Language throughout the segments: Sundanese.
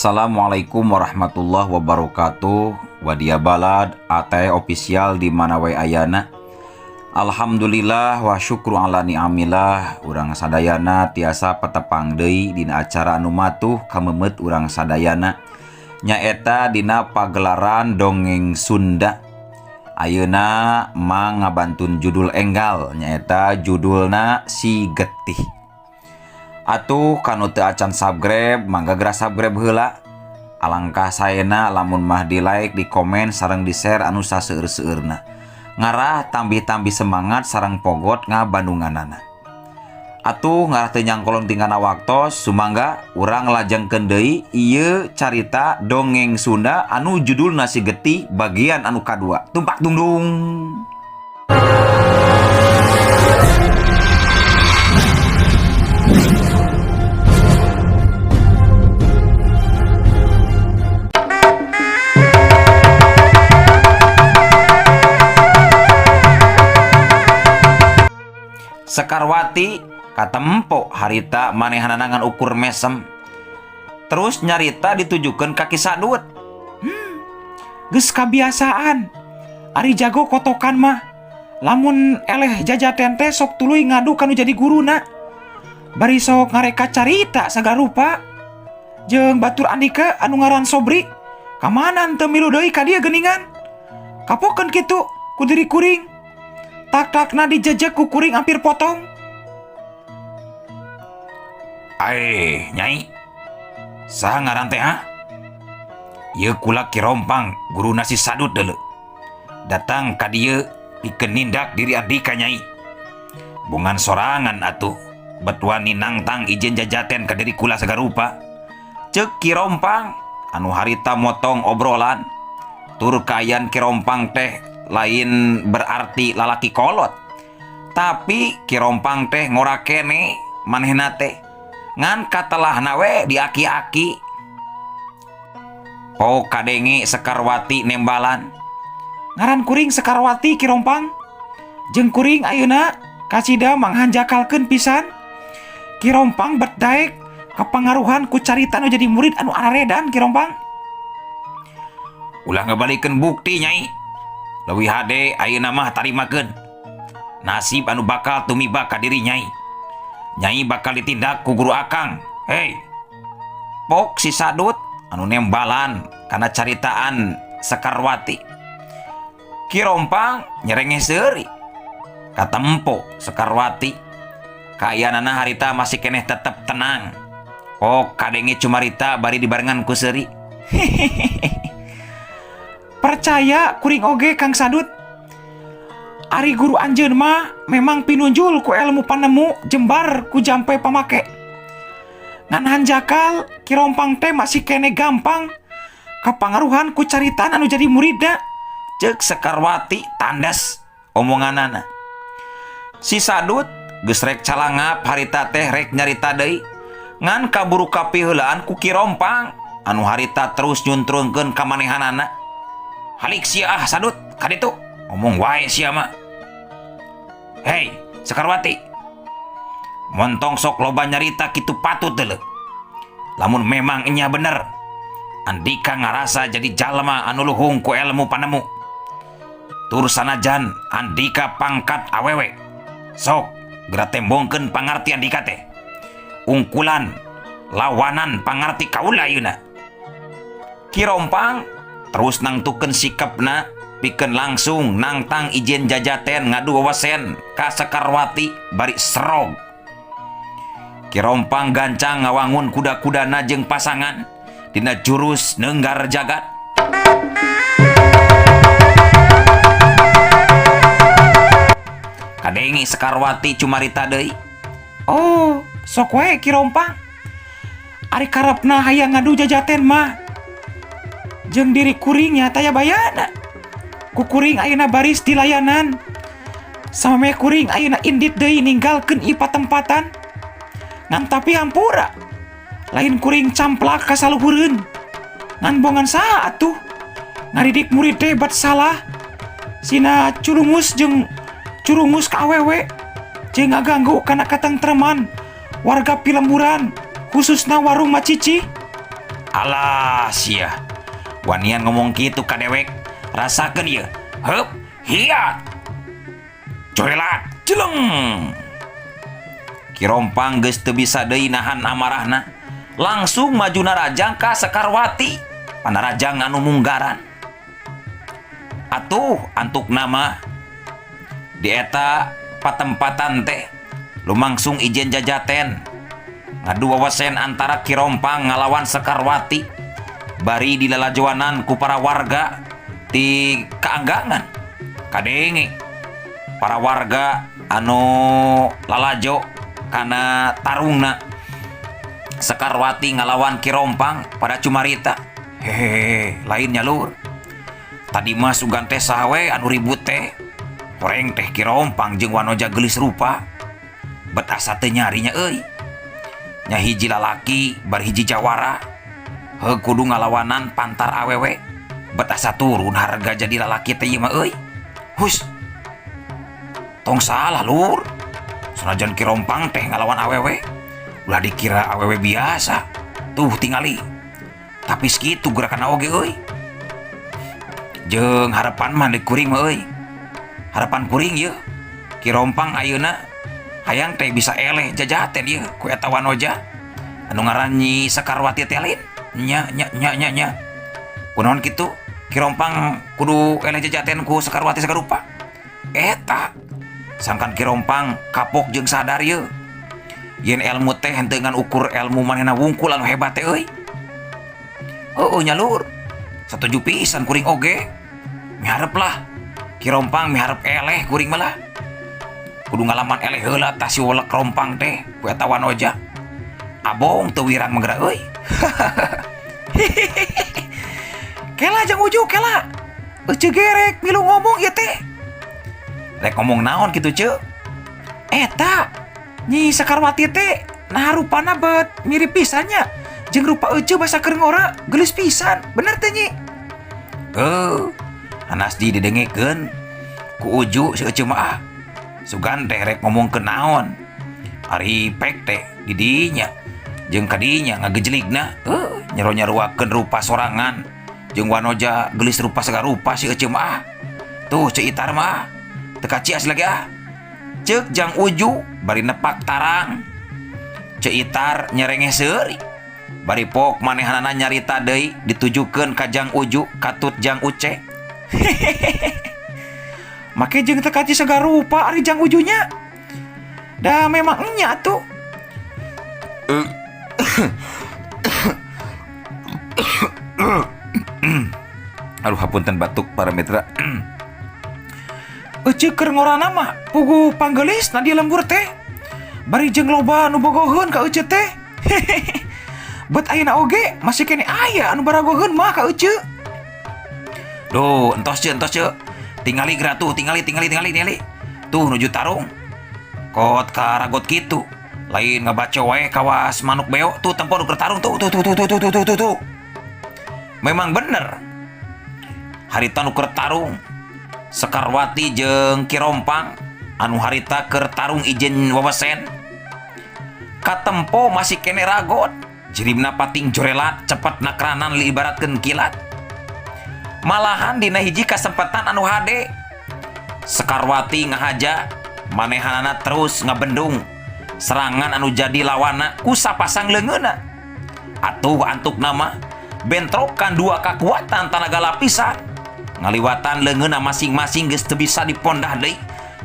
Assalamualaikum warahmatullahi wabarakatuh. Wadia Balad AT official di mana wae ayana. Alhamdulillah wa syukru ala ni'amillah, urang sadayana tiasa patepang deui dina acara anu matuh kamemet urang sadayana, nyaeta dina pagelaran dongeng Sunda. Ayeuna Mang ngabantun judul enggal, nyaeta judulna Si Getih. Atuh kanu teu acan subscribe, mangga geura subscribe heula. Alangkah saena lamun mah di like, di komen, sareng di share anu saseueur-seueurna. Ngarah tambih-tambih semangat sareng pogot ngabandunganana. Atuh ngarah teu nyangkolong tingkana waktos, sumangga urang lajengkeun deui ieu carita dongeng Sunda anu judulna Si Getih bagian anu kadua. Tumpak tungdung. Sekarwati katempo harita manehanana ngan ukur mesem. Terus nyarita ditujukeun ka Ki Sadut. Geus kabiasaan. Ari jago kotokan mah. Lamun eleh jajaten teh sok tuluy ngadu kanu jadi guruna. Bari sok ngareka carita sagala rupa. Jeung batur andika anu ngaran Sobri, kamana teu milu deui ka dieu geuningan. Kapokeun kitu ku diri kuring. Tak-takna dijejek ku kuring hampir potong. Aeh, Nyai. Saha ngaran teh ha? Ieu kula Ki Rompang, guruna si Sadut deuleu. Datang ka dieu pikeun nindak diri andika, Nyai. Bongan sorangan atuh, bet wani nangtang ijen jajaten ka diri kula sagarupa. Ceuk Ki Rompang anu harita motong obrolan. Tur kaayaan Ki Rompang teh lain berarti lalaki kolot. Tapi Ki Rompang teh ngora kene manehna teh. Ngan katelahna we diaki-aki. Oh kadenge Sekarwati nembalan. Ngaran kuring Sekarwati, Ki Rompang. Jeung kuring ayeuna kacida manghanjakalkeun pisan. Ki Rompang bet daek kapangaruhan ku carita nu jadi murid anu araredan, Ki Rompang. Ulah ngabalikeun bukti, Nyai. Leuwih hade ayeuna mah tarimakeun nasib anu bakal tumiba ka diri Nyai. Nyai bakal ditindak ku guru akang. Hei. Pok si Sadut anu nembalan kana caritaan Sekarwati. Ki Rompang nyerengeh seuri. Katempo Sekarwati. Kaayaanana harita masih keneh tetep tenang. Oh kadenge cumarita bari dibarengan ku seuri. Percaya kuring oge, Kang Sadut. Ari guru anjeun mah memang pinunjul ku ilmu panemu jembar ku jampe pamake. Ngan hanjakal Ki Rompang teh masih kene gampang kapangaruhan ku caritaan anu jadi muridna. Ceuk Sekarwati tandas omonganana. Si Sadut geus rek calangap harita teh rek nyarita deui. Ngan kaburu kapiheulaan ku Ki Rompang anu harita terus nyuntrungkeun ka manehanana. Halik sia ah Sadut kaditu omong wae sia mah. Hei Sekarwati, montong sok loba nyarita kitu patut deuleu. Lamun memang enya bener, andika ngarasa jadi jalma anu luhung ku ilmu panemu. Tur sanajan andika pangkat awewe, sok geura tembongkeun pangarti andika teh. Ungkulan lawanan pangarti kaula ayeuna. Ki Rompang terus nangtukeun sikapna pikeun langsung nangtang ijen jajaten ngadu wawasen ka Sekarwati bari serog. Ki Rompang gancang ngawangun kuda-kudana jeung pasangan dina jurus neunggar jagat. Kadenge Sekarwati cumarita deui. Oh, sok wae Ki Rompang. Ari karepna hayang ngadu jajaten mah jeung diri kuring nya taya bayana. Ku kuring ayeuna baris di layanan. Samemeh kuring ayeuna indit deui ninggalkeun ieu patempatan. Ngan tapi hampura. Lain kuring camplak ka saluhureun. Ngan bongan saha atuh? Ngadidik murid teh bat salah. Sina curungus jeung curungus ka awewe. Jeung ngaganggu kana katentreman warga pilemburan, khususna warung Macici. Alah sia. Wanian ngomong kitu ka dewek. Rasakeun ieu. Heup, hiat. Corelat, jeleng. Ki Rompang geus teu bisa deui nahan amarahna. Langsung maju narajang ka Sekarwati. Panarajang anu munggaran. Atuh antuk nama di eta patempatan teh lumangsung ijen jajaten ngadu wawasen antara Ki Rompang ngalawan Sekarwati bari dilalajoanan ku para warga di kaanggangan kadenge para warga anu lalajo kana tarungna Sekarwati ngalawan Ki Rompang pada cumarita, "Hehehe, lainnya lur, tadi mah sugan teh saha we anu ribut teh? Horeng teh Ki Rompang jeung wanoja geulis rupa. Bet asa teu nyarinya euy. Nya hiji lalaki bar hiji jawara. Heuh, kudu ngalawanan pantar awewe. Bet asa turun harga jadi lalaki teh ieu mah euy. Hus. Tong salah lur. Sanajan Ki Rompang teh ngalawan awewe, ulah dikira awewe biasa. Tuh tingali. Tapi segitu gerakan oge euy. Jeung harapan mah deuk kuring mah euy. Harapan kuring yeuh. Ki Rompang ayeuna hayang teh bisa eleh jajaten ieu ku eta wanoja anu ngaran Nyi Sekarwati teh lain. Nya nya nya nya nya. Kunaon kitu? Ki Rompang kudu eleh jajaten ku Sekarwati sagarupa. Eta sangkan Ki Rompang kapok jeung sadar yeuh. Yen ilmu teh henteu ngan ukur ilmu manehna wungkul anu hebat teh euy. Heueuh nya lur. Satuju pisan kuring oge. Miharep lah. Ki Rompang miharep eleh kuring mah lah. Kudu ngalaman eleh heula tah si Wolek Rompang teh ku eta wanoja. Abong teu wirang mah geura euy." Kela, Jang Uju, kela. Ece gerek milu ngomong ieu teh. Rek ngomong naon kitu, Ceu? Eta Nyi Sekarwati teh nah rupana bet mirip pisannya jeung rupa ece basa keur ngora, geulis pisan, bener teh, Nyi? Eh, anas di didengekeun ku Uju si Ece mah ah. Sugan teh rek ngomong ke naon. Ari pek teh di dinya jeung kadinya ngagejeligna, eh, nyero-nyaruakeun rupa sorangan jeung wanoja geulis rupa sagarupa si Ece mah ah. Tuh Ceu Itar mah ah. Teu kacias lagi ah. Ceuk Jang Uju bari nepak tarang. Ceu Itar nyerengeh seuri. Bari pok manehanana nyarita deui ditujukeun ka Jang Uju katut Jang Uce. Make jeung teu kaci sagarupa ari Jang Ujunya. Da memang enya tuh. Aduh, hapunten batuk, para mitra. Ece keur ngorana mah puguh panggelis na di lembur teh. Bari jeung loba nu bogoheun ka ece teh. Bet ayeuna oge masih kene aya anu baragoheun mah ka ece. Duh, entos ce, entos ce. Tingali geura tuh, tingali, tingali, tingali, tingali. Tuh nuju tarung. Kot karagot kitu. Lain ngabaca wae kawas manuk beo tuh, tempo nu keur tarung tuh, tuh tuh tuh tuh tuh tuh tuh tuh. Memang bener. Harita nu keur tarung Sekarwati jeung Ki Rompang anu harita keur tarung ijen wawesen. Katempo masih kene ragot. Jirimna pating jorelat cepet nakranan liibaratkeun kilat. Malahan dina hiji kasempatan anu hade Sekarwati ngahaja manehanana terus ngabendung serangan anu jadi lawana ku sapasang leungeunna. Atuh antuk nama bentrokan dua kekuatan tanaga lapisan ngaliwatan leungeunna masing-masing geus teu bisa dipondah deui.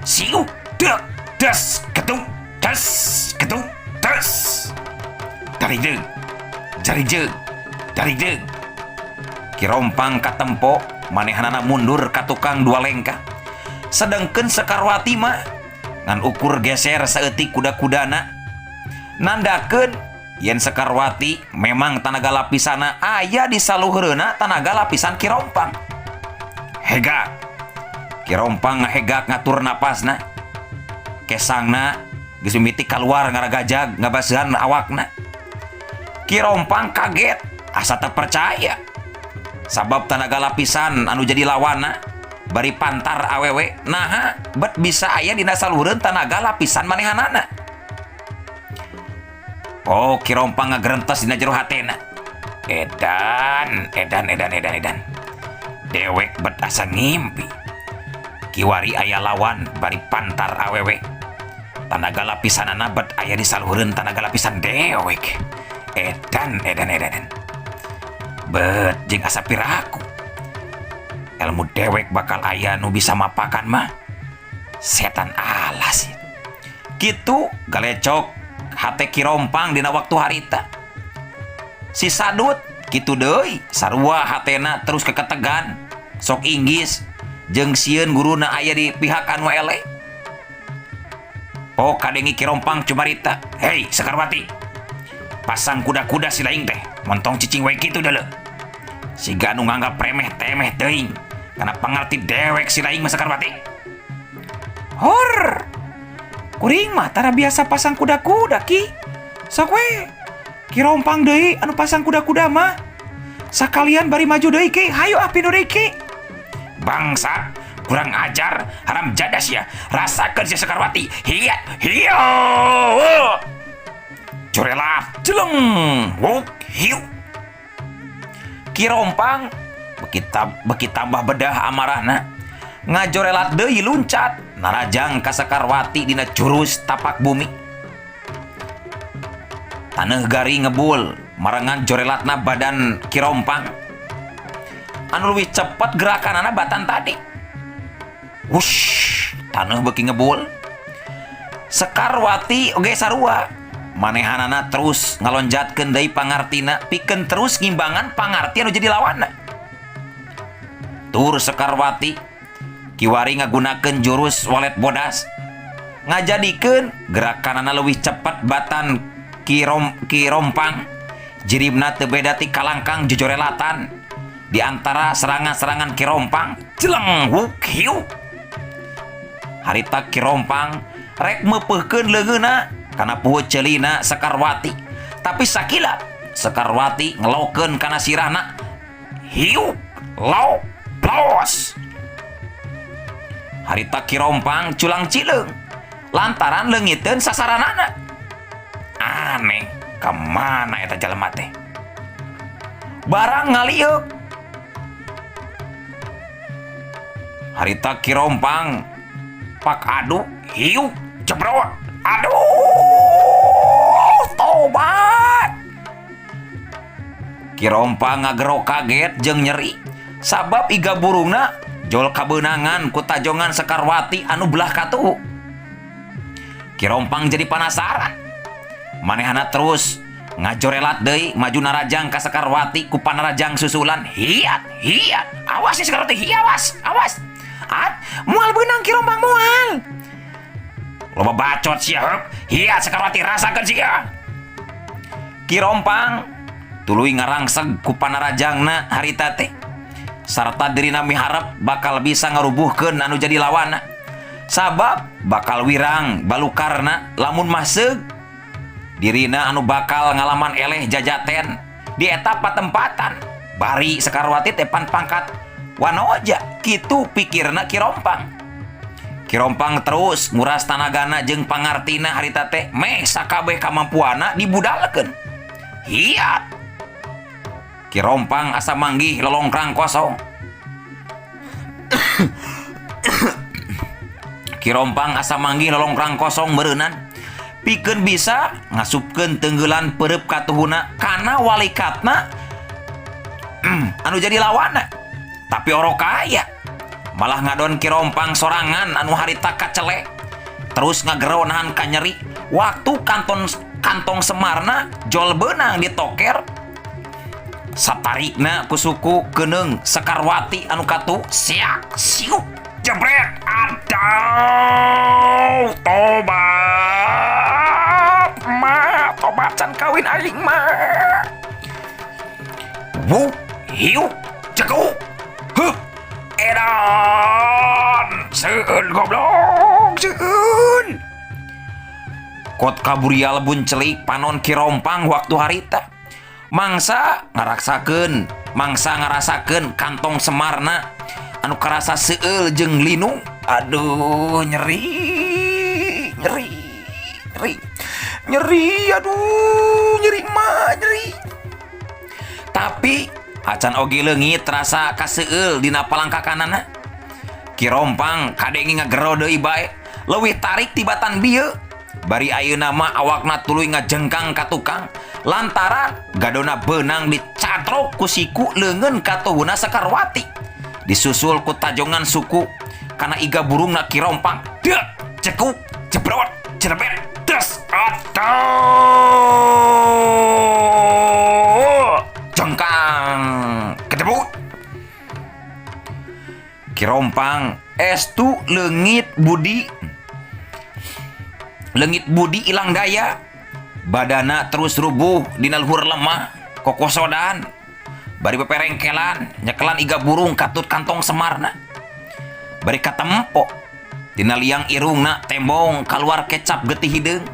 Siuh dek des ketung des ketung des. Dari deug jari jeug dari deug. Ki Rompang katempo manehanana mundur ka tukang dua lengkah. Sedangkan Sekarwati mah ngan ukur geser saeutik kuda-kudana, nandakeun yen Sekarwati memang tanaga lapisana aya di saluhureuna tanaga lapisan Ki Rompang. Hegak. Ki Rompang ngahegak ngatur napasna. Kesangna geus mimiti kaluar ngaragajag ngabaseuhan awakna. Ki Rompang kaget, asa teu percaya. Sabab tanaga lapisan anu jadi lawana bari pantar awewe, naha bet bisa aya dina saluhureun tanaga lapisan manehanana. Oh, Ki Rompang ngagerentes dina jero hatena. Edan, edan, edan, edan, edan. Dewek bet asa ngimpi. Kiwari aya lawan bari pantar awewe. Tanaga lapisanana bet aya di saluhureun tanaga lapisan dewek. Edan, edan, edan, edan. Bet jeung asa piraku. Ilmu dewek bakal aya nu bisa mapakan mah. Setan alas. Kitu galecok hate Ki Rompang dina waktu harita. Si Sadut kitu deui sarua hatena terus keketegan. Sok inggis jeung sieun guruna aya di pihak anu eleh. Oh kadengi Ki Rompang cumarita. Hei Sekarwati. Pasang kuda-kuda si laing teh. Montong cicing wae kitu deuleu. Siga anu nganggap remeh temeh teuing. Kana pangarti dewek si laing mah Sekarwati. Hor. Kuring mah tara biasa pasang kuda-kuda Ki. Sok we. Ki Rompang deui anu pasang kuda-kuda mah. Sakalian bari maju deui Ki. Hayu ah pinuh deui Ki. Bangsa, kurang ajar, haram jadah sia. Rasakeun sia Sekarwati. Hiat, hiyo. Corelat, jeleng, wuk, hiu. Ki Rompang beki tambah bedah amarahna. Ngajorelat deui luncat narajang ka Sekarwati dina jurus tapak bumi. Taneuh garing ngebul marengan jorelatna badan Ki Rompang. Anu leuwih cepet gerakanana batan tadi. Wush, taneuh beuki ngebul. Sekarwati oge sarua. Manehanana terus ngalonjatkeun deui pangartina pikeun terus ngimbangan pangarti anu jadi lawanna. Tur Sekarwati kiwari ngagunakeun jurus walet bodas. Ngajadikeun gerakanana leuwih cepet batan Ki Rompang. Jiribna teu beda ti kalangkang jojorelatan. Di antara serangan-serangan Ki Rompang, jeleng wuk hiu. Harita Ki Rompang rek meupeuhkeun leungeunna kana puhu ceulina Sekarwati. Tapi sakila Sekarwati ngelokeun kana sirahna. Hiu, lauk, plos. Harita Ki Rompang culang cileung lantaran leungiteun sasaranana. Aneh, kemana eta jelema teh? Barang ngalieuk. Harita Ki Rompang pak adu hiu jebrot. Aduh, tobat. Ki Rompang ngagero kaget jeung nyeri sabab iga burungna jol kabeunangan ku tajongan Sekarwati anu belah katuhu. Ki Rompang jadi penasaran. Manehana terus ngajorelat deui maju narajang ka Sekarwati ku panarajang susulan. Hiat, hiat. Awas ya Sekarwati, hiat, awas, awas. At, moal beunang Ki Rompang moal. Loba bacot sia, heup. Hiat Sekarwati rasakeun sia. Ki Rompang tuluy ngarangseg ku panarajangna harita teh. Sarta dirina miharep bakal bisa ngarubuhkeun anu jadi lawanna. Sabab bakal wirang balukarna lamun maseug dirina anu bakal ngalaman eleh jajaten di eta patempatan. Bari Sekarwati teh pan pangkat wanoja kitu pikirna Ki Rompang. Ki Rompang terus nguras tanagana jeung pangartina harita teh meh sakabeh kamampuanna dibudalkeun. Hiat. Ki Rompang asa manggih lolongkrang kosong. Ki Rompang asa manggih lolongkrang kosong meureunan. Pikeun bisa ngasupkeun tenggelan perep katuhuna kana walikatna anu jadi lawanna. Tapi orok kaya malah ngadon Ki Rompang sorangan anu harita kacele. Terus ngagero nahan kanyeri waktu kantong semarna jol beunang ditoker. Satarikna ku suku keuneung Sekarwati anu katu siak siuk jebret. Aduh, tobat ma, tobat can kawin aing mah. Wuk hiu cekuk heup edan seueun goblok seueun. Kot kaburial buncelik panon Ki Rompang waktu harita. Mangsa ngarasakeun kantong semarna anu karasa seueul jeung linu. Aduh, nyeri, nyeri, nyeri, nyeri, aduh, nyeri mah, nyeri. Tapi acan oge leungit rasa kaseueul dina palangkakanana. Ki Rompang kadenge ngagero deui bae, leuwih tarik tibatan bieu. Bari ayeuna mah awakna tuluy ngajengkang ka tukang lantaran gadona beunang dicatrok ku siku leungeun katuhuna Sekarwati. Disusul ku tajongan suku kana iga burungna Ki Rompang. Deuk, cekuk, jebrot, jerebet, des, atuh. Jengkang, kedebut. Ki Rompang estu leungit budi. Leungit budi ilang daya. Badana terus rubuh dina luhur lemah, kokosodan. Bari peperengkelan, nyekelan iga burung katut kantong semarna. Bari katempo dina liang irungna tembong kaluar kecap getih hideung.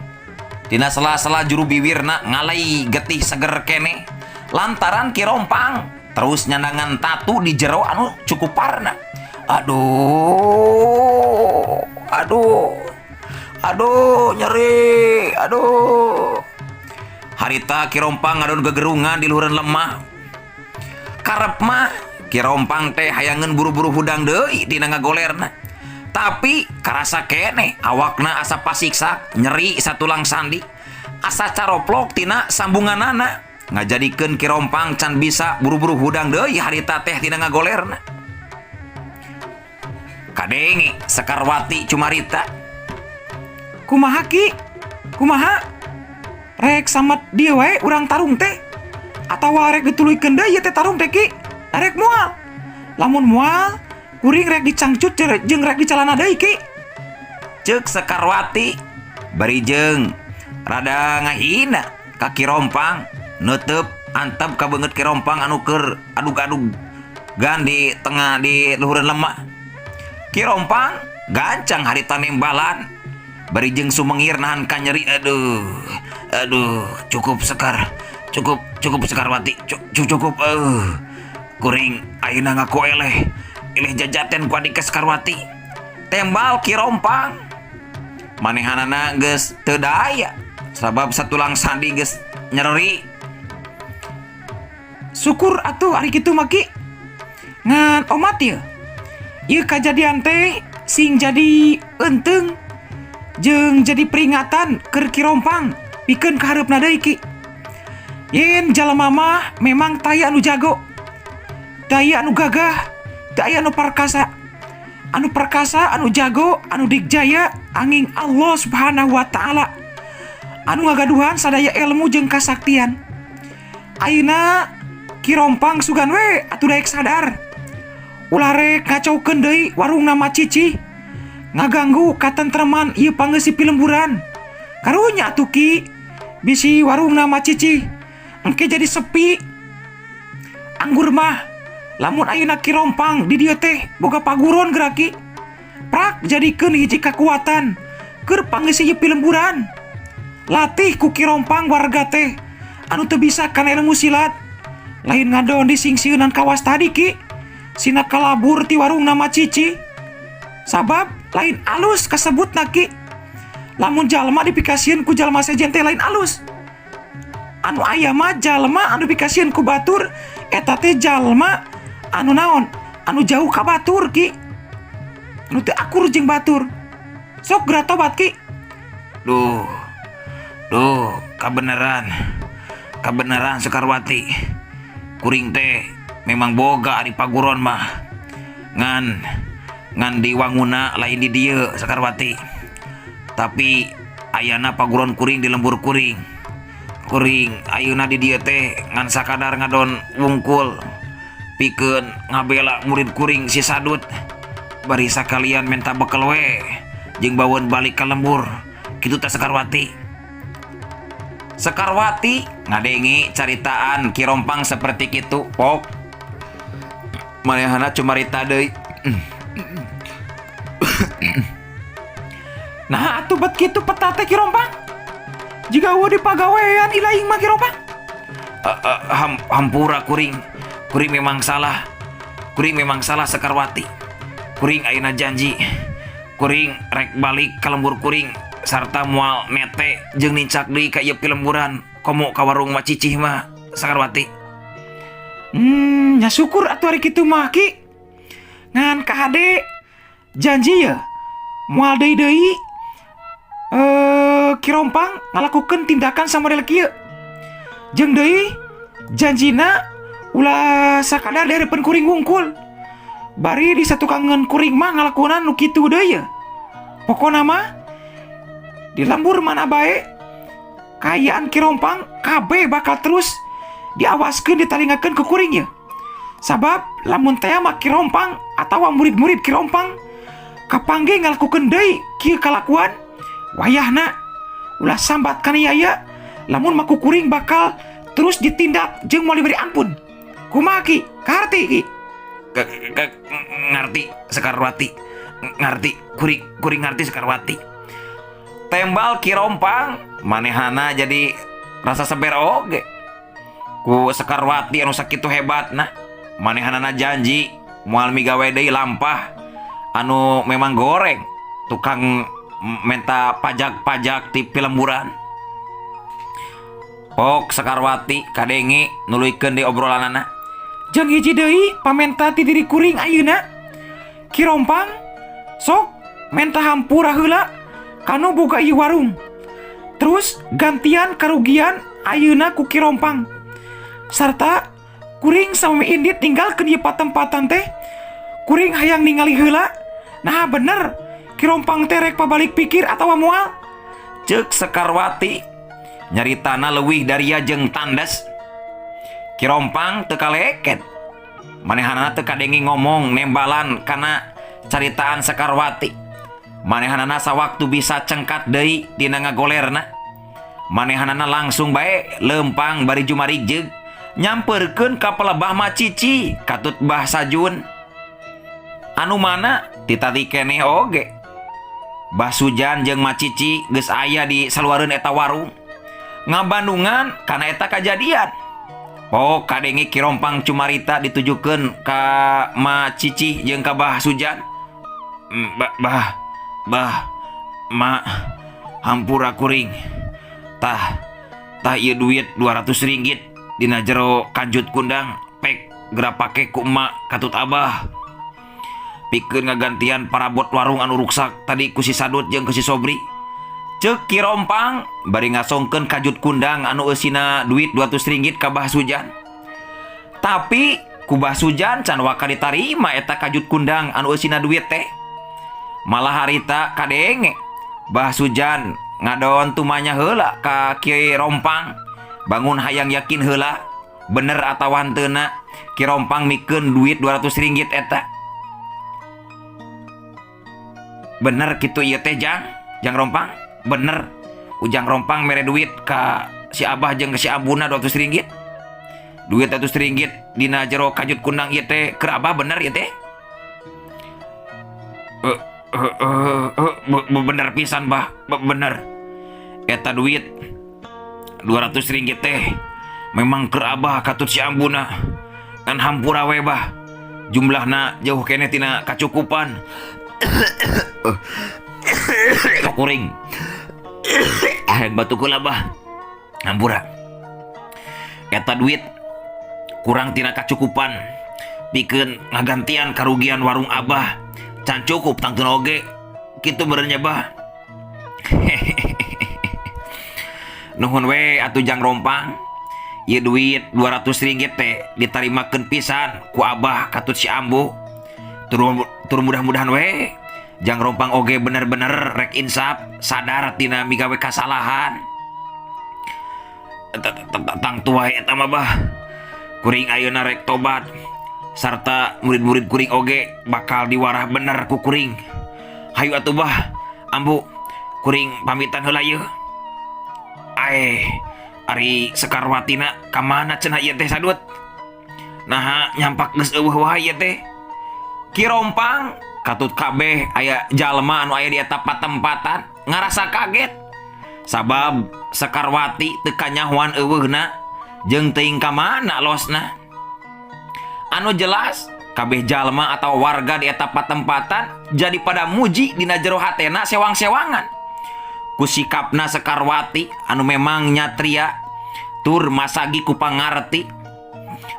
Dina sela-sela juru biwirna ngalai getih seger kene. Lantaran Ki Rompang terus nyandangan tatu di jero anu cukup parna. Aduh, aduh, aduh, nyeri, aduh. Harita Ki Rompang ngadon gegerungan di luhureun lemah. Karep mah Ki Rompang teh hayangeun buru-buru hudang deui dina ngagolerna. Tapi karasa keneh awakna asa pasiksak, nyeri satulang sandi. Asa caroplok tina sambunganana. Ngajadikeun Ki Rompang can bisa buru-buru hudang deui harita teh tina ngagolerna. Kadenge Sekarwati cumarita. Kumaha Ki? Kumaha? Rek samet dieu wae urang tarung teh? Atawa rek dituluykeun deui ieu teh tarung teh Ki? Rek moal. Lamun moal, kuring rek dicangcut jeung rek dicalana deui Ki. Ceuk Sekarwati bari jeung rada ngahina ka Ki Rompang, neuteup antep ka beungeut Ki Rompang anu keur adug-adug gan di tengah di luhureun lemah. Ki Rompang gancang harita nembalan bari jeung sumengir nahan ka nyeri. Aduh, aduh, cukup Sekar, cukup, cukup Sekarwati, cukup. Kuring ayeuna ngaku eleh, eleh jajaten ku adik Sekarwati. Tembal Ki Rompang manehanana geus teu daya sabab satulang sandi geus nyeri. Syukur atuh ari kitu mah Ki. Ngan omat ieu. Ieu kajadian teh sing jadi eunteng jeung jadi peringatan keur Ki Rompang pikeun kahareupna deui Ki. Yen jalma mah memang taya anu jago, taya anu gagah, taya anu perkasa. Anu perkasa, anu jago, anu digjaya angin Allah Subhanahu wa taala. Anu ngagaduhan sadaya ilmu jeung kasaktian. Ayeuna Ki Rompang sugan we atuh daek sadar. Ulah rek ngacaukeun deui warungna Ma Cicih. Ngaganggu katentreman ieu pangeusih pilemburan. Karunya atuh Ki, bisi warungna Ma Cicih engke jadi sepi. Anggur mah lamun ayeuna Ki Rompang di dieu teh boga paguron geura Ki. Prak jadikeun hiji kakuatan keur pangeusih ieu pilemburan. Latih ku Ki Rompang warga teh anu teu bisa kana ilmu silat. Lain ngadon disingsieunan kawas tadi Ki. Sina kalabur ti warungna Ma Cicih. Sabab lain alus kasebutna Ki. Lamun jalma dipikasieun ku jalma sejen teh lain alus. Anu aya mah jalma anu dipikasieun ku batur eta teh jalma anu naon? Anu jauh ka batur Ki. Anu teu akur jeung batur. Sok geura tobat Ki. Duh. Duh, kabeneran. Kabeneran Sekarwati. Kuring teh memang boga ari paguron mah. Ngan ngan di wanguna lain di dieu Sekarwati. Tapi ayana paguron kuring di lembur kuring. Kuring ayeuna di dieu teh ngan sakadar ngadon wungkul pikeun ngabela murid kuring si Sadut. Bari sakalian menta bekel we jeung baweun balik ka lembur. Kitu teh Sekarwati. Sekarwati ngadenge caritaan Ki Rompang seperti kitu pok. Manehana cumarita deui. Nah atuh bet kitu peta teh Ki Rompang. Jiga eueuh dipagawean ilaing mah Ki Rompang. Hampura kuring. Kuring memang salah. Kuring memang salah Sekarwati. Kuring ayeuna janji. Kuring rek balik ka lembur kuring sarta moal nete jeung nincak deui ka ieu pilemburan komo ka warung Ma Cicih mah Sekarwati. Nya syukur atuh ari kitu mah, Ki. Ngan kahade janji ya moal deui deui Ki Rompang ngalakukeun tindakan samodel kieu. Jeung deui janjina ulah sakadar dihareupeun kuring wungkul. Bari di satukangeun kuring mah ngalakunan nu kitu deui ya. Pokona mah di lembur mana bae kaayaan Ki Rompang kabeh bakal terus diawaskeun, ditalingakeun ku kuring ya. Sabab lamun teh mah Ki Rompang atawa murid-murid Ki Rompang kapanggih ngalakukeun deui kieu kalakuan, wayahna ulah sambat kaniaya lamun mah ku kuring bakal terus ditindak jeung moal diberi ampun. Kumaha, Ki? Kaharti, Ki? Ngarti, Sekarwati, ngarti kuring, kuring ngarti, Sekarwati, tembal Ki Rompang. Manehana jadi rasa seber oge ku Sekarwati anu sakitu hebatna. Manehanana janji moal migawe deui lampah anu memang goreng, tukang menta pajak-pajak di pilemburan. Pok Sekarwati kadenge nuluykeun deui obrolanana. Jeung hiji deui pamenta ti diri kuring ayeuna. Ki Rompang sok menta hampura heula kanu boga ieu warung. Terus gantian karugian ayeuna ku Ki Rompang. Sarta kuring samemeh indit ninggalkeun ieu patempatan teh, kuring hayang ningali heula. Nah, bener Ki Rompang teh rek pabalik pikir atawa moal. Ceuk Sekarwati nyaritana leuwih daria jeung tandes. Ki Rompang teu kaleket. Manehanana teu kadenge ngomong nembalan kana caritaan Sekarwati. Manehanana sawaktu bisa cengkat deui dina ngagolerna. Manehanana langsung bae lempang bari jumarijeg nyamperkeun ka pelebah Macici katut Bah Sajun. Anu mana ti tadi keneh oge Bah Sujan jeung Macici geus aya di saluareun eta warung, ngabandungan kana eta kajadian. Pok kadenge Ki Rompang cumarita ditujukeun ka Macici jeung ka Bah Sujan. Bah, bah, ma, hampura kuring. Tah, tah, ieu duit 200 ringgit dina jero kanjut kundang, pek geura pake ku emak katut abah pikeun ngagantian parabot warung anu ruksak tadi ku si Sadut jeung ku si Sobri, ceuk Ki Rompang bari ngasongkeun kajut kundang anu eusina duit 200 ringgit ka Bah Sujan. Tapi ku Bah Sujan can waka ditarima eta kajut kundang anu eusina duit teh. Malah harita kadenge Bah Sujan ngadon tumanya heula ka Ki Rompang, bangun hayang yakin heula bener atawa henteuna Ki Rompang mikeun duit 200 ringgit eta. "Bener kitu ieu teh, Jang? Jang Rompang, bener Ujang Rompang mere duit ka si Abah jeung ke si Ambuna 200 ringgit? Duit 200 ringgit dina jero kajut kundang ieu teh keur Abah, bener ieu teh?" "Eh, eh, eh, eh, bener pisan, Bah. Bener eta duit 200 ringgit teh memang keur Abah katut si Ambuna. Ngan hampura we, Bah, jumlahna jauh keneh tina kacukupan kuring. Ah, batuk heula, Bah, hampura. Eta duit kurang tina kacukupan pikeun ngagantian karugian warung Abah, can cukup tangtuna oge kitu meureun nya, Bah." "Nuhun we atuh, Jang Rompang. Ieu duit 200 ringgit teh ditarimakeun pisan ku Abah katut si Ambu. Tur, tur mudah-mudahan we Jang Rompang oge bener-bener rek insaf, sadar tina migawe kasalahan." "Tangtu wae eta mah, Bah. Kuring ayeuna rek tobat sarta murid-murid kuring oge bakal diwarah bener ku kuring. Hayu atuh, Bah, Ambu, kuring pamitan heula yeuh. Aeh, ari Sekarwatina ka mana cenah ieu teh, Sadut? Naha nyampak geus euweuh wae ieu teh?" Ki Rompang katut kabeh aya jalma anu aya di eta patempatan ngarasa kaget, sabab Sekarwati teu kanyahoan euweuhna jeung teuing ka mana losna. Anu jelas kabeh jalma atau warga di eta patempatan jadi pada muji dina jero hatena sewang-sewangan ku sikapna Sekarwati anu memang nyatria tur masagi ku pangarti.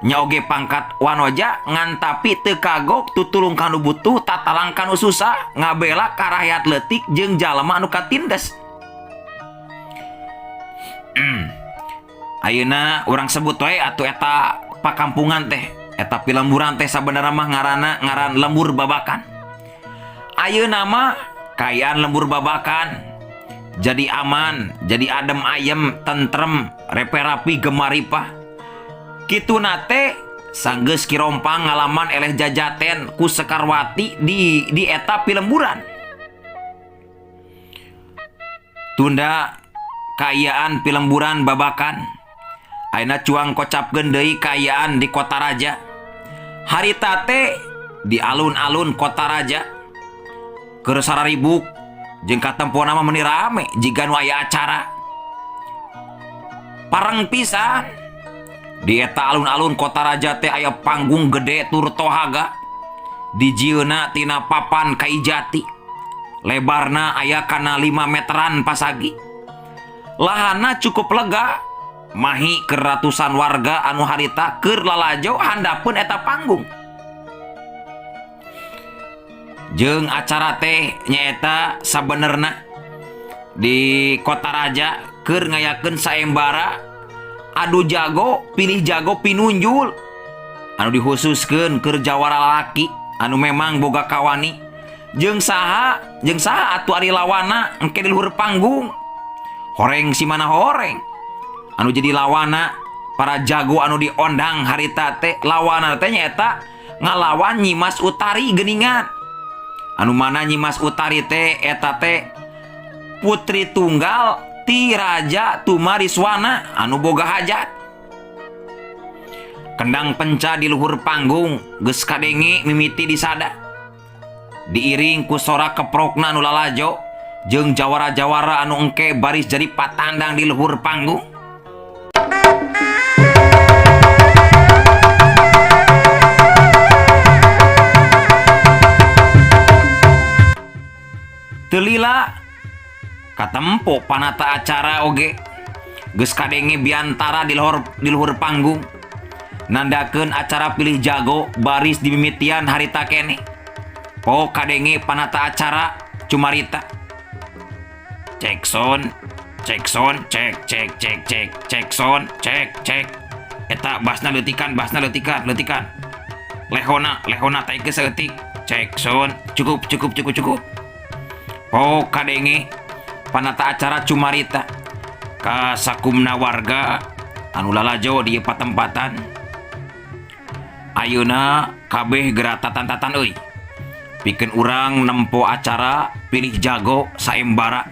Nya oge pangkat wanoja ngan tapi teu kagok tutulung ka nu butuh tatalang ka nu susah ngabela ka rakyat leutik jeung jalma anu katindes. Ayeuna urang sebut wae atuh eta pakampungan teh eta pilemburan teh sabenerna mah ngaranna ngaran Lembur Babakan. Ayeuna mah kaayaan Lembur Babakan jadi aman, jadi adem ayem, tentrem, repe rapi gemaripah. Kituna teh sanggeus Ki Rompang ngalaman eleh jajaten ku Sekarwati di eta pilemburan. Tunda kaayaan pilemburan Babakan. Ayeuna cuang kocapkeun deui kaayaan di Kota Raja. Harita teh di alun-alun Kota Raja. Keur sararibuk jeung katempona mah meuni rame jiga nu aya acara. Pareng pisan di eta alun-alun Kota Raja teh aya panggung gede tur tohaga. Dijieunna tina papan kai jati. Lebarna aya kana 5 meteran pasagi. Lahanna cukup lega, mahi keur ratusan warga anu harita keur lalajo handapeun eta panggung. Jeung acara teh nyaeta sabenerna di Kota Raja keur ngayakeun saembara adu jago pilih jago pinunjul anu dikhususkeun keur jawara lalaki anu memang boga kawani jeung saha atuh ari lawana engke di luhur panggung. Horeng si mana horeng anu jadi lawana para jago anu diondang harita teh lawana teh nyaeta ngalawan Nyimas Utari geuningan. Anu mana Nyimas Utari teh eta teh putri tunggal ti Raja Tumariswana anu boga hajat. Kendang penca di luhur panggung geus kadenge mimiti disada. Diiring ku sora keprokna anu lalajo jeung jawara-jawara anu engke baris jadi patandang di luhur panggung. Telila katempo panata acara oge geus kadenge biantara di luhur panggung nandakeun acara pilih jago baris dimimitian harita kene. Po kadenge panata acara cumarita. Cek sound, cek sound, cek cek cek cek cek sound, cek cek. Eta basna leutikan, basna leutikan, leutikan. Lehona, lehona taikeun saeutik. Cek sound, cukup cukup cukup cukup. Po kadenge panata acara cumarita kasakumna warga anu lalajo di patempatan. Ayeuna kabeh geura tatan-tatan euy. Pikeun urang nempo acara pilih jago saembara.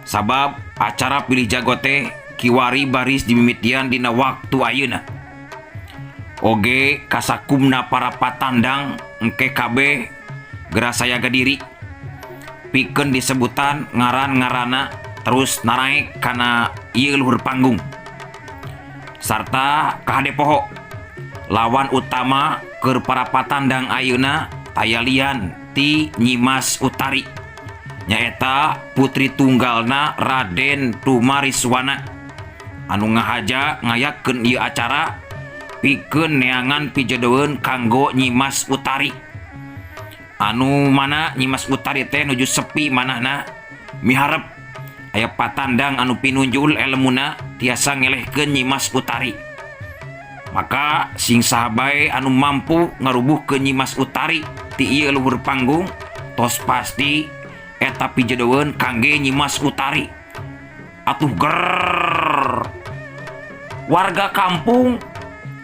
Sabab acara pilih jago teh kiwari baris dimimitian dina waktu ayeuna. Oge kasakumna para patandang engke kabeh geura sayaga diri. Pikeun disebutan ngaran-ngaranna terus naraek kana ieu luhur panggung. Sarta kahade poho lawan utama keur para patandang ayeuna taya lian ti Nyimas Utari nyaeta putri tunggalna Raden Tumariswana anu ngahaja ngayakeun ieu acara pikeun neangan pijodoheun kanggo Nyimas Utari. Anu mana Nyimas Utari teh nuju sepi manahna miharep aya patandang anu pinunjul elemuna tiasa ngelehkeun Nyimas Utari. Maka sing saha bae anu mampu ngarubuhkeun Nyimas Utari ti ieu luhur panggung tos pasti eta pijodoheun kangge Nyimas Utari. Atuh ger warga kampung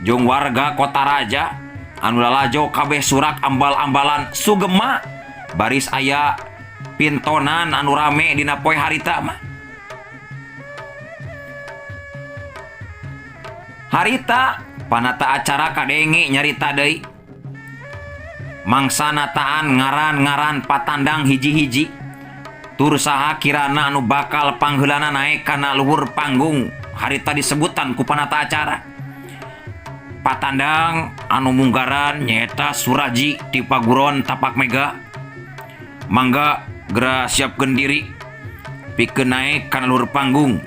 jeung warga Kota Raja anu lalajo kabeh surak ambal-ambalan sugema baris aya pintonan anu rame dina poe harita mah. Harita panata acara kadenge nyarita deui mangsa nataan ngaran-ngaran patandang hiji-hiji tur saha kirana anu bakal pangheulana naek kana luhur panggung harita disebutan ku panata acara. Patandang anu munggaran nyaeta Suraji ti Paguron Tapak Mega. Mangga geura siapkeun diri pikeun naek kana luhur panggung.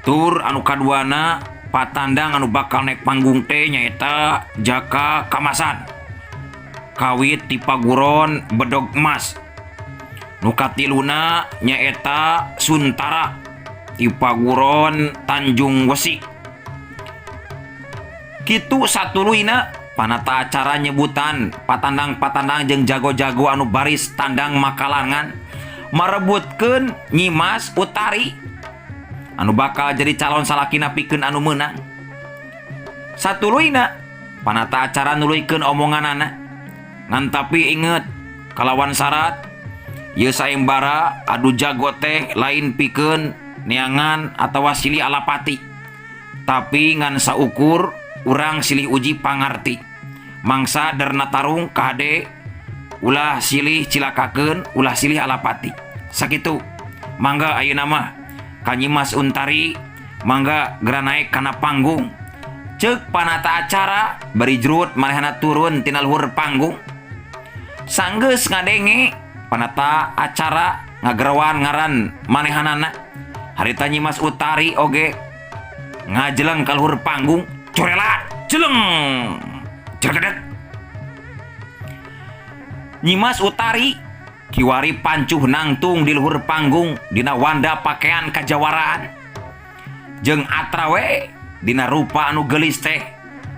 Tur anu kaduana Patandang anu bakal naek panggung teh nyaeta Jaka Kamasan. Kawit ti Paguron Bedog Emas. Nu katiluna nyaeta Suntara ti Paguron Tanjung Wesi. Kitu satuluyna panata acara nyebutan patandang-patandang jeung jago-jago anu baris tandang makalangan marebutkeun Nyimas Utari anu bakal jadi calon salakina pikeun anu meunang. Satuluyna panata acara nuluykeun omonganana. Ngan tapi inget kalawan syarat ieu sayembara adu jago teh lain pikeun neangan atawa silih alapati, tapi ngan saukur urang silih uji pangarti. Mangsa derna tarung kahade ulah silih cilakakeun, ulah silih alapati. Sakitu mangga ayeuna mah ka Nyimas Untari, mangga gera naek kana panggung, ceuk panata acara bari jrut manehna turun tina luhur panggung. Sanggeus ngadenge panata acara ngageroan ngaran manehanana, harita Nyimas Utari oge ngajeleng ka luhur panggung, curela jeleng jergedet. Nyimas Utari kiwari pancuh nangtung di luhur panggung dina wanda pakaian kajawaraan jeung atra we dina rupa anu geulis teh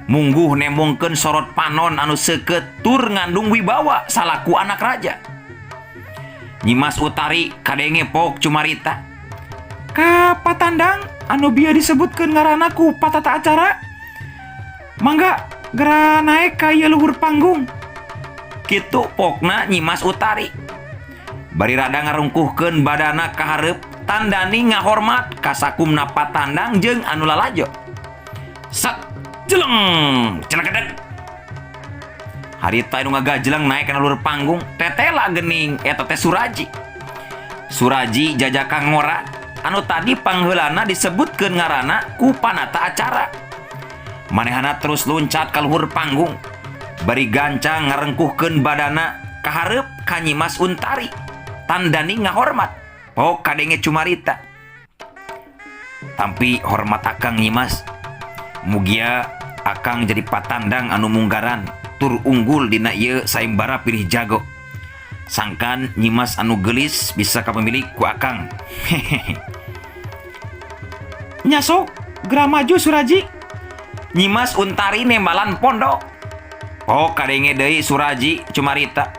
mungguh nembongkeun sorot panon anu seukeut tur ngandung wibawa salaku anak raja. Nyimas Utari kadenge pok cumarita. Ka patandang anu bieu disebutkeun ngaranna ku patata acara, mangga gera naek ka ieu luhur panggung. Kitu pokna Nyimas Utari bari rada ngarungkuhkeun badana ka hareup tandani ngahormat ka sakumna patandang jeung anu lalajo. Sat jeleng celekedeg. Harita anu ngagajeleng naek kana luhur panggung tetela geuning eta teh Suraji. Suraji jajaka ngora anu tadi pangheulana disebutkeun ngaranna ku panata acara. Manehana terus luncat ka luhur panggung bari gancang ngarengkuhkeun badana ka hareup ka Nyimas Untari tandani ngahormat. Pok kadenge cumarita. Tampi hormat akang, Nyimas. Mugia akang jadi patandang anu munggaran tur unggul dina ieu sayembara pilih jago. Sangkan Nyimas anu geulis bisa kapamilik ku akang. Hehehe. Nya sok gera maju, Suraji. Nyimas Untari nembalan pondok. Oh, kadenge deui Suraji cumarita.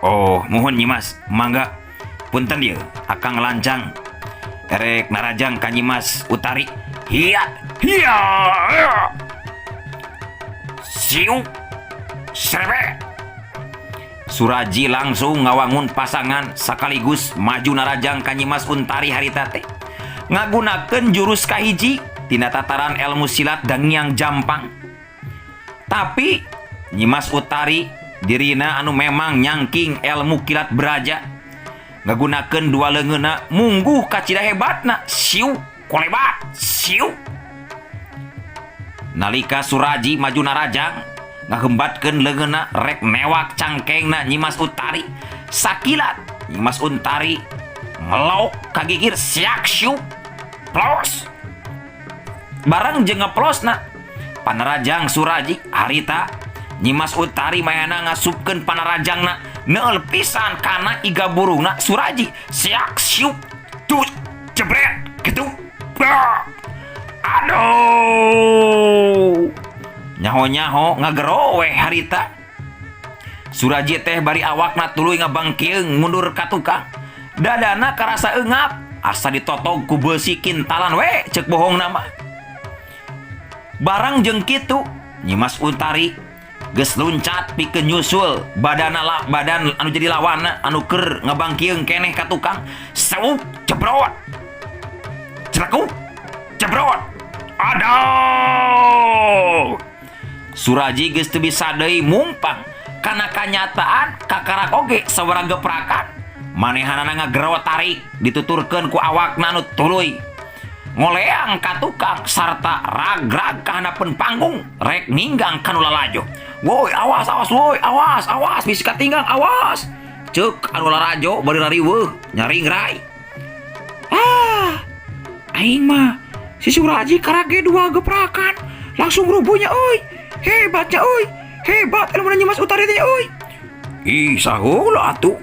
Oh, muhun Nyimas, mangga. Punten ieu, akang lancang. Erek narajang ka Nyimas Utari. Hiat, hiya. Siu. Serebe. Suraji langsung ngawangun pasangan sekaligus maju narajang ka Nyimas Untari harita teh. Ngagunakeun jurus kahiji tina tataran ilmu silat Dangiang Jampang. Tapi Nyimas Utari dirina anu memang nyangking ilmu kilat beraja ngagunakeun dua leungeunna mungguh kacida hebatna, siu kolebat siu. Nalika Suraji maju narajang ngahembatkeun leungeunna rek newak cangkengna Nyimas Utari, sakilat Nyimas Untari ngelok kagigir, siak siu plos. Barang jeung ngeplosna panarajang Suraji, harita Nyimas Utari mayana ngasupkeun panarajangna neul pisan kana iga burungna Suraji, siak siup tuh jebret gitu. Bah! Aduh, nyaho-nyaho ngagero we harita Suraji teh bari awakna tuluy ngabangkeung mundur ka tukang, dadana karasa eungap asa ditotog ku beusi kintalan we ceuk bohong nama. Barang jeung kitu Nyimas Untari geus luncat pikeun nyusul badana la, badan anu jadi lawanna anu keur ngabangkieung keneh ka tukang, sauk jebrot celekuk jebrot. Aduh, Suraji geus teu bisa deui mumpang kana kanyataan kakarak oge sawara geprakan manehanana ngagero tarik dituturkeun ku awakna anu tuluy ngoleang ka tukang sarta ragrag ka handapeun panggung rek ninggang kanu lalajo. Woi, awas, awas, woi, awas, awas, bisi katinggang, awas, ceuk anu lalajo bari rariweuh nyaringrai. Ah, aing mah Si Suraji karage dua geprakan langsung rubuhnya euy. Hebatnya euy. Hebat ilmu Nyimas Utari teh euy. Ih, saheula atuh.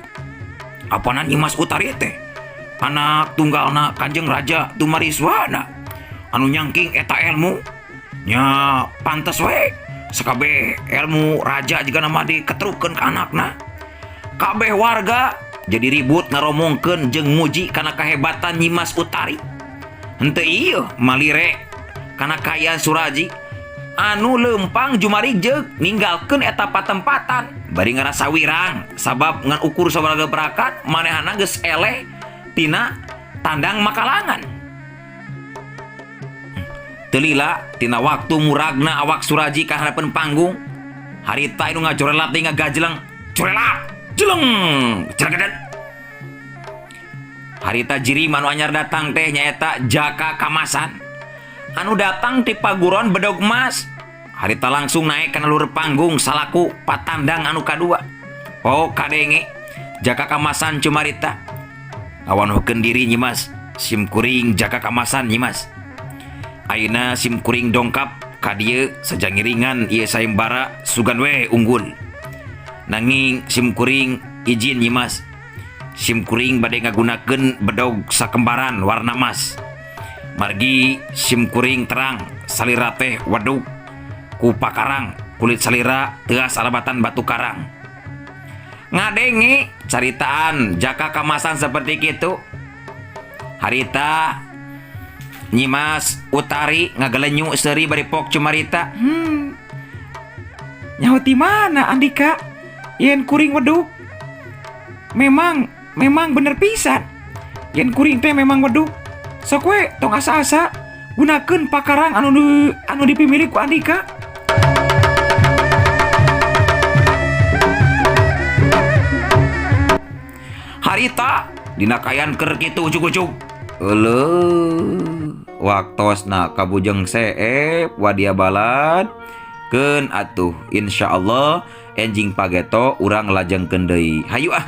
Apanan Nyimas Utari teh? Anak tunggalna Kanjeng Raja Tumariswana anu nyangking eta ilmu. Nya pantes we sakabeh ilmu raja juga nama diketrukeun ka anakna. Kabeh warga jadi ribut ngaromongkeun jeung muji kana kahebatan Nyimas Utari. Henteu ieu malire kana kaayaan Suraji anu lempang jumarijeg ninggalkeun eta patempatan bari ngarasa wirang sabab ngan ukur sabaraha gebrakan manehana geus eleh tina tandang makalangan. Teu lila tina waktu muragna awak Suraji ka hareupeun panggung harita anu ngajorelat deui ngagajleng jorelat jeleng jregedet. Harita jirim anu anyar datang teh nyaeta Jaka Kamasan anu datang ti paguron Bedog Mas. Harita langsung naik kana luhur panggung salaku patandang anu kadua. Oh kadenge Jaka Kamasan cumarita ngawanuhkeun diri, "Nyimas, sim kuring Jaka Kamasan, Nyimas. Ayeuna sim kuring dongkap ka dieu sajang ngiringan ieu sayembara sugan we unggul. Nanging sim kuring izin, Nyimas, sim kuring bade ngagunakeun bedog sakembaran warna emas. Margi sim kuring terang salira teh waduk ku pakarang, kulit salira teas alabatan batu karang." Ngadenge caritaan Jaka Kamasan seperti itu, harita Nyimas Utari ngagelenyu seuri bari pok cumarita. Nyaho ti mana Andika yen kuring weduk? Memang memang bener pisan yen kuring teh memang weduk. Sok we, tong asa-asa, gunakeun pakarang anu dipimilik ku Andika. Harita dina kaayaan keur kitu ujug-ujug euleuh waktosna kabujeng seep wadia balad keun atuh. Insyaallah enjing pageto urang lajengkeun deui. Hayu ah.